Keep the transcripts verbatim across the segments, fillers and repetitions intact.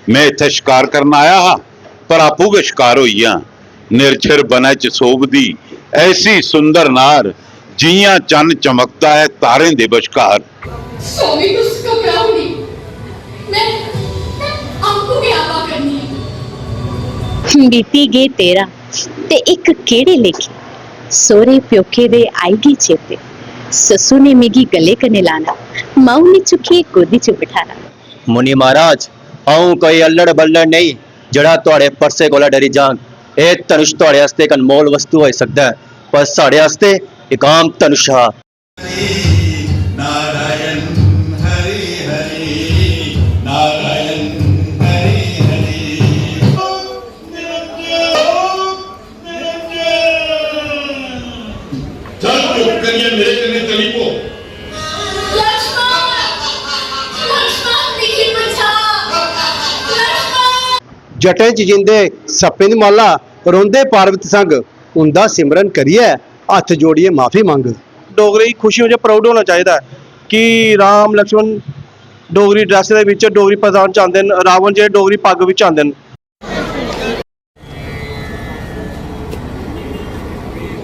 में इत्थै शकार करन आया हा, पर आपूं गै शकार होई गेआ। निरछर बनै च सोभदी ऐसी सुंदर नार, जि'यां चन्न चमकदा ऐ तारें दे बश्कार। स्वामी, तुस घबराओ नहीं। मैं, मैं आपको भी आपा करनी है। बीती गे तेरा ते इक केह्ड़े लेखे, सोहरे प्योखे दे आई गे चेते। सस्सू ने मिगी गले कन्नै लाना, माऊ ने चुक्कियै गोदी च बठाना। मुनि महाराज, अ'ऊं कोई अल्लड़ बल्लड़ नेईं, जेह्ड़ा थुआड़े परसे कोला डरी जांग। एह् धनुष थुआड़े आस्तै इक अनमोल वस्तु होई सकदा ऐ, पर साढ़े आस्तै इक आम धनुष हा। नारायण हरि हरि, नारायण हरि हरि। चल चुप करियै मेरे कन्नै चली पो। लक्ष्मण, लक्ष्मण, मिगी बचा, लक्ष्मण। जटें च जिंदे सप्पें दी माला, रौंह्दे पार्वती संग, उं'दा सिमरन करियै हत्थ जोड़ियै माफी मंग। डोगरे गी खुशी होनी चाहिदी, proud होना चाहिदा ऐ कि राम लक्ष्मण डोगरी dress दे बिच, डोगरी पजामे च आंदे न, रावण जेह्ड़े डोगरी पग्ग बिच आंदे न।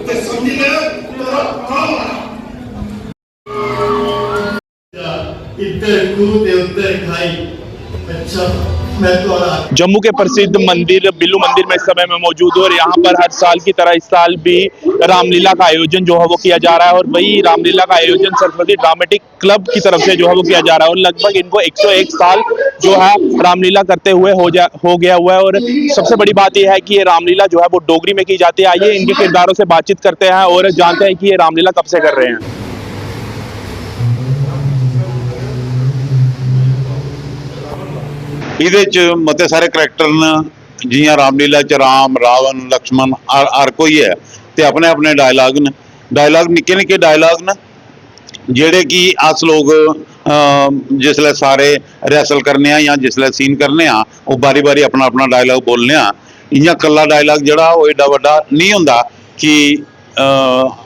ते समझी लै, तेरा काम आना। इधर कूह ते उधर खाई। अच्छा, मैं थोड़ा जम्मू के प्रसिद्ध मंदिर बिल्लू मंदिर में इस समय मैं मौजूद हूँ और यहाँ पर हर साल की तरह इस साल भी रामलीला का आयोजन जो है वो किया जा रहा है और वही रामलीला का आयोजन सरस्वती ड्रामेटिक क्लब की तरफ से जो है वो किया जा रहा है और लगभग इनको एक सौ एक साल जो है रामलीला करते हुए हो जा हो गया हुआ है। और सबसे बड़ी बात यह है कि ये रामलीला जो है वो डोगरी में की जाती है। आइए इनके किरदारों से बातचीत करते हैं और जानते हैं कि ये रामलीला कब से कर रहे हैं। एह्दे च मते सारे करैक्टर न, जि'यां रामलीला च राम, रावण, लक्ष्मण, हर हर कोई ऐ, ते अपने अपने डायलाग न। डायलाग निक्के निक्के डायलाग न, जेह्ड़े कि अस लोक अ, जिसलै सारे रिहर्सल करने आं जां जिसलै सीन करने आं, ओह् बारी बारी अपना अपना डायलाग बोलने आं। इ'यां कल्ला डायलाग जेह्ड़ा ओह् एड्डा बड्डा निं होंदा कि अ,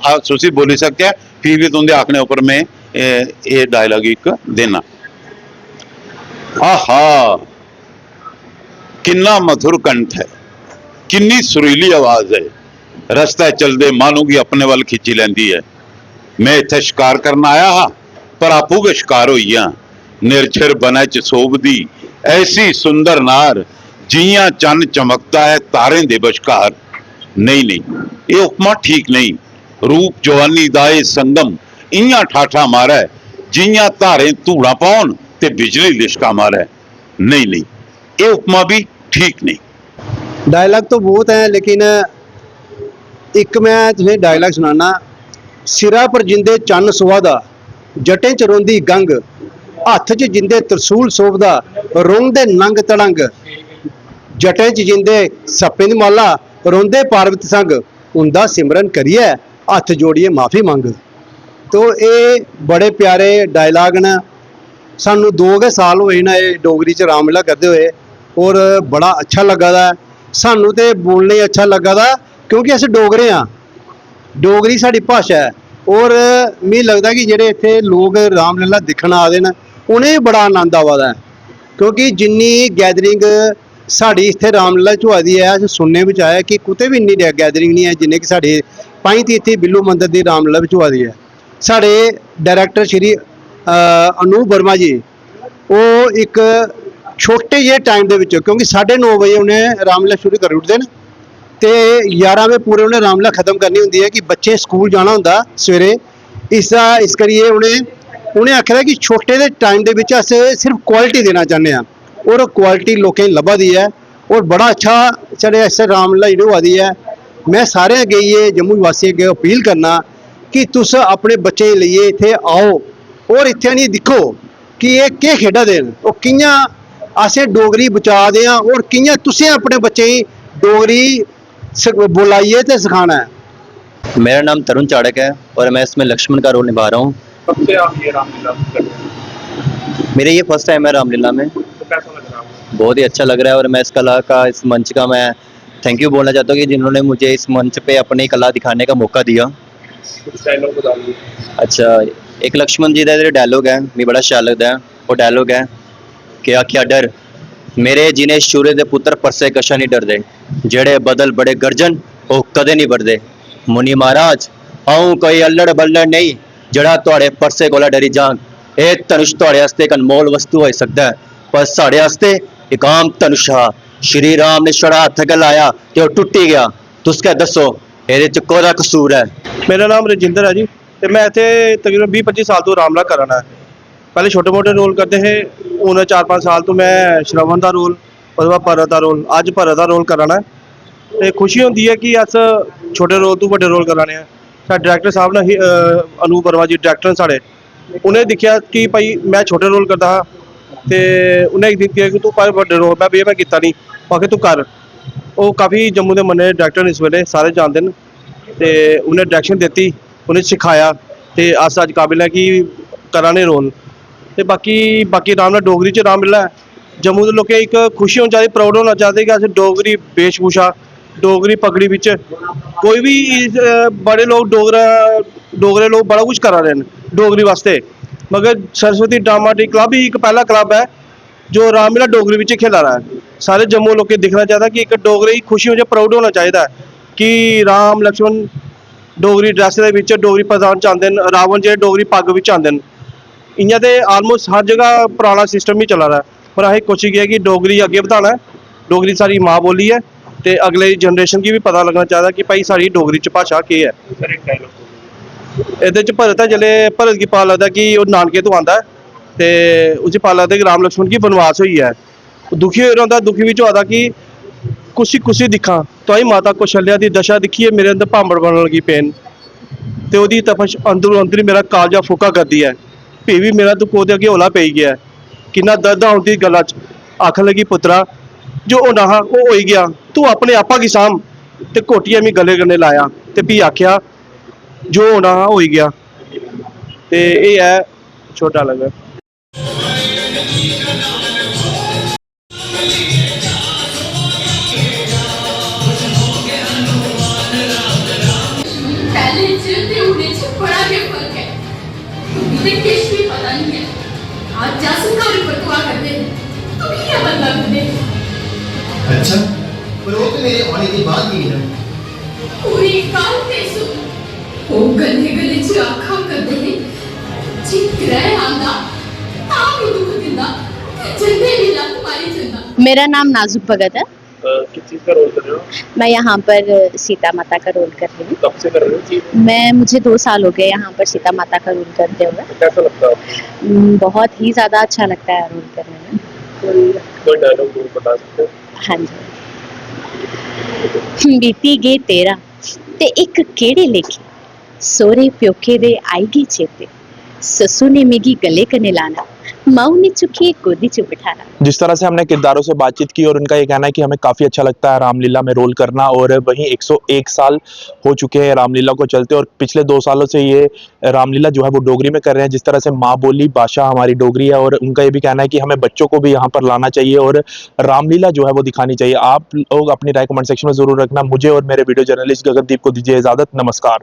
अस उसी बोली सकचै। फ्ही बी तुं'दे आखने उप्पर में एह् एह् डायलाग इक देना। आहा, किन्ना मधुर कंठ ऐ, किन्नी सुरीली आवाज ऐ। रस्तै चलदे माह्नू गी अपने वल खिच्ची लैंदी ऐ। में इत्थै शकार करन आया हा, पर आपूं गै शकार होई गेआ। निरछर बनै च सोभदी ऐसी सुंदर नार, जि'यां चन्न चमकदा ऐ तारें दे बश्कार। नेईं, नेईं, एह् उपमा ठीक नेईं। रूप जवानी दा एह् संगम इ'यां ठाठा मारै, जि'यां धारें धूड़ां पौन ते बिजली लिशका मारै। नेईं, नेईं, एह् उपमा बी ठीक नेईं। डायलाग तो बहुत ऐ, लेकिन इक मैं तुसें डायलाग सनाना। सिरा पर जिंदे चन्न सोहा दा, जटें च रौंह्दी गंग, हत्थ च जिंदे तरसूल सोभदा, रौंह्दे नंग तड़ंग। जटें च जिंदे सप्पें दी माला, रौंह्दे पार्वती संग, उं'दा सिमरन करियै हत्थ जोड़ियै माफी मंग। तो एह् बड़े प्यारे डायलाग न। सानू दो गै साल होए न एह् डोगरी च रामलीला करदे होए, और बड़ा अच्छा लग्गा दा ऐ। सानू ते बोलने गी अच्छा लग्गा दा, क्योंकि अस डोगरे आं, डोगरी साढ़ी भाशा ऐ। और मिगी लगदा कि जेह्ड़े इत्थै लोक रामलीला दिक्खन आ दे न, उ'नेंगी बड़ा आनंद आवा दा ऐ, क्योंकि जिन्नी गैदरिंग साढ़ी इत्थै रामलीला च होआ दी ऐ, अस सुनने बिच आया कि कुतै बी इन्नी गैदरिंग निं ऐ जिन्नी कि साढ़ी पंज तीर्थी बिल्लू मंदर दी रामलीला बिच होआ दी ऐ। साढ़े डायरैक्टर श्री अ, अनूप वर्मा जी, ओह् इक छोटे जेह् टाइम दे बिच, क्योंकि साढ़े नौ बजे उ'नें रामलीला शुरू करी ओड़दे न ते ञारां बजे पूरे उ'नें रामलीला खत्म करनी होंदी ऐ कि बच्चें स्कूल जाना होंदा सवेरे। इसदा इस करियै उ'नें उ'नें आक्खे दा कि छोटे दे टाइम दे बिच अस सिर्फ क्वालिटी देना चाह्न्ने आं, और क्वालिटी लोकें गी लब्भा दी ऐ। और बड़ा अच्छा साढ़े आस्तै रामलीला जेह्ड़ी होआ दी ऐ। में सारें अग्गें इ'यै जम्मू वासियें अग्गें अपील करना कि तुस अपने बच्चें गी लेइयै इत्थै आओ और इत्थै आनियै दिक्खो कि एह् केह् खेढा दे न, ओह् कि'यां असें डोगरी बचा दे आं और कि'यां तुसें अपने बच्चें गी डोगरी स-, बोलाइयै ते सखाना ऐ। मेरा नाम तरुण चाड़क है और मैं इसमें लक्ष्मण का रोल निभा रहा हूँ। कब से आप ये रामलीला कर रहे हैं? मेरा ये फर्स्ट टाइम है रामलीला में। तो कैसा लग रहा है आपको? बहुत ही अच्छा लग रहा है और मैं इस कला का, इस मंच का मैं थैंक यू बोलना चाहता हूँ कि जिन्होंने मुझे इस मंच पे अपनी कला दिखाने का मौका दिया। कुछ डायलॉग बता दीजिए। अच्छा, इक लक्ष्मण जी दा जेह्ड़ा डायलॉग ऐ, मिगी बड़ा शैल लगदा ऐ। ओह् डायलॉग ऐ कि "आखेआ डर, मेरे जिनें शूरें दे पुत्तर परसे कशा निं डरदे, जेह्ड़े बदल बड़े गरजन, ओह् कदें निं बरदे। मुनि महाराज, अ'ऊं कोई अल्लड़ बल्लड़ नेईं, जेह्ड़ा थुआड़े परसे कोला डरी जांग। एह् धनुष थुआड़े आस्तै इक अनमोल वस्तु होई सकदा ऐ, पर साढ़े आस्तै इक आम धनुष हा। श्री राम ने छड़ा हत्थ गै लाया ते ओह् टुट्टी गेआ। तुस गै दस्सो, एह्दे च कोह्दा कसूर ऐ? मेरा नाम रजिंदर ऐ जी, ते में इत्थै तकरीबन बीह् पंजी साल तों रामलीला करा ना ऐ। पैह्लें छोटे मोटे रोल करदे हे, हून चार पंज साल तों में श्रवण दा रोल, ओह्दे बाद भरत दा रोल, अज्ज भरत दा रोल करा ना ऐ। ते खुशी होंदी ऐ कि अस छोटे रोल तों बड्डे रोल करा ने आं। साढ़े डायरैक्टर साह्ब न ही, अ, अनूप वर्मा जी डायरैक्टर न साढ़े। उ'नें दिक्खेआ कि भाई में छोटे रोल करदा हा, ते उ'नें दिक्खेआ कि तूं भाई बड्डे रोल, में भैया में कीता निं, ओह् आखदे तूं कर। ओह् काफी जम्मू दे मन्ने दे डायरैक्टर न इस बेल्लै, सारे जानदे न। ते उ'नें डायरैक्शन दित्ती, उ'नें सखाया, ते अस अज्ज काबिल आं कि करा ने रोल। ते बाकी बाकी रामलीला डोगरी च रामलीला ऐ। जम्मू दे लोकें इक खुशी होनी चाहिदी, प्राउड होना चाहिदा कि अस डोगरी वेशभूषा, डोगरी पगड़ी बिच कोई बी इस, अ, बड़े लोक डोगरा डोगरे लोक बड़ा कुछ करा दे न डोगरी वास्तै, मगर सरस्वती ड्रामा टी क्लब ही इक पैह्ला क्लब ऐ जो रामलीला डोगरी बिच खेला दा ऐ। सारे जम्मू लोकें दिक्खना चाहिदा कि इक डोगरे गी खुशी होनी, प्राउड होना चाहिदा ऐ कि राम लक्ष्मण डोगरी ड्रैस दे बिच डोगरी पगड़ी च आंदे न, रावण जेह्ड़े डोगरी पग्ग बिच आंदे न। इ'यां ते आलमोस्ट हर जगह पराना सिस्टम ही चला दा ऐ, पर असें कोशिश कीती ऐ कि डोगरी गी अग्गें बधाना ऐ। डोगरी साढ़ी मां बोली ऐ, ते अगले जनरेशन गी बी पता लग्गना चाहिदा कि भाई साढ़ी डोगरी च भाशा केह् ऐ। एह्दे च भरत ऐ, जिसलै भरत गी पता लगदा कि ओह् नानके तों आंदा ऐ, ते उसी पता लगदा कि राम लक्ष्मण गी बनवास होई गेआ ऐ। ओह् दुखी होई रौंह्दा, दुखी बिच होआ दा कि कुसी कुसी दिक्खां, तुआहीं माता कौशल्या दी दशा दिक्खियै मेरे अंदर भांबड़ बनन लगी पे न, ते ओह्दी तपश अंदरों अंदर मेरा कालजा फूका करदी ऐ। फ्ही बी मेरा दुख ओह्दे अग्गें हौला पेई गेआ ऐ। किन्ना दर्द हा उं'दी गल्ला च। आखन लगी, पुत्तरा, जो होना हा ओह् होई गेआ, तूं अपने आपा गी सांभ। ते घोटियै मी गले कन्नै लाया ते फ्ही आखेआ, जो होना हा होई गेआ। ते एह् ऐ छोटा लंगर। पैह्ले च ते हुनै च बड़ा गै फर्क ऐ। तुगी ते किश बी पता निं ऐ। अज्ज अस घर परतोआ करदे हे, तुगी गै बंदा लभदे। अच्छा, पर ओह् ते मेरे औने दे बाद गेई ना। पूरी गल्ल ते सुन। ओह् गल्ले गल्ले च आखा करदे हे, जे ग्रह आंदा तां बी दुख दिंदा, ते जंदे बी लत्त मारी जंदा। मेरा नाम नाजुक भगत है। किस चीज का रोल कर रहे हो? मैं यहाँ पर सीता माता का रोल कर रही हूँ। कब से कर रहे हो जी? मैं मुझे दो साल हो गए यहाँ पर सीता माता का रोल करते हुए। तो कैसा लगता है आपको? हम्म, बहुत ही ज़्यादा अच्छा लगता है रोल करने में। कोई कोई डायलॉग दो बता सकते हो? हाँ जी। बीती गए तेरह ते इक केड़े लेखे, सोरे प्योके दे आई गए चेते, ससु ने मिगी गले कन्ने लाना, माऊ ने चुक्किए गोदी च बिठाना। जिस तरह से हमने किरदारों से बातचीत की और उनका ये कहना है कि हमें काफ़ी अच्छा लगता है रामलीला में रोल करना, और वहीं एक सौ एक साल हो चुके हैं रामलीला को चलते, और पिछले दो सालों से ये रामलीला जो है वो डोगरी में कर रहे हैं। जिस तरह से माँ बोली भाषा हमारी डोगरी है, और उनका ये भी कहना है कि हमें बच्चों को भी यहाँ पर लाना चाहिए और रामलीला जो है वो दिखानी चाहिए। आप लोग अपनी राय कमेंट सेक्शन में ज़रूर रखना। मुझे और मेरे वीडियो जर्नलिस्ट गगनदीप को दीजिए इजाज़त। नमस्कार।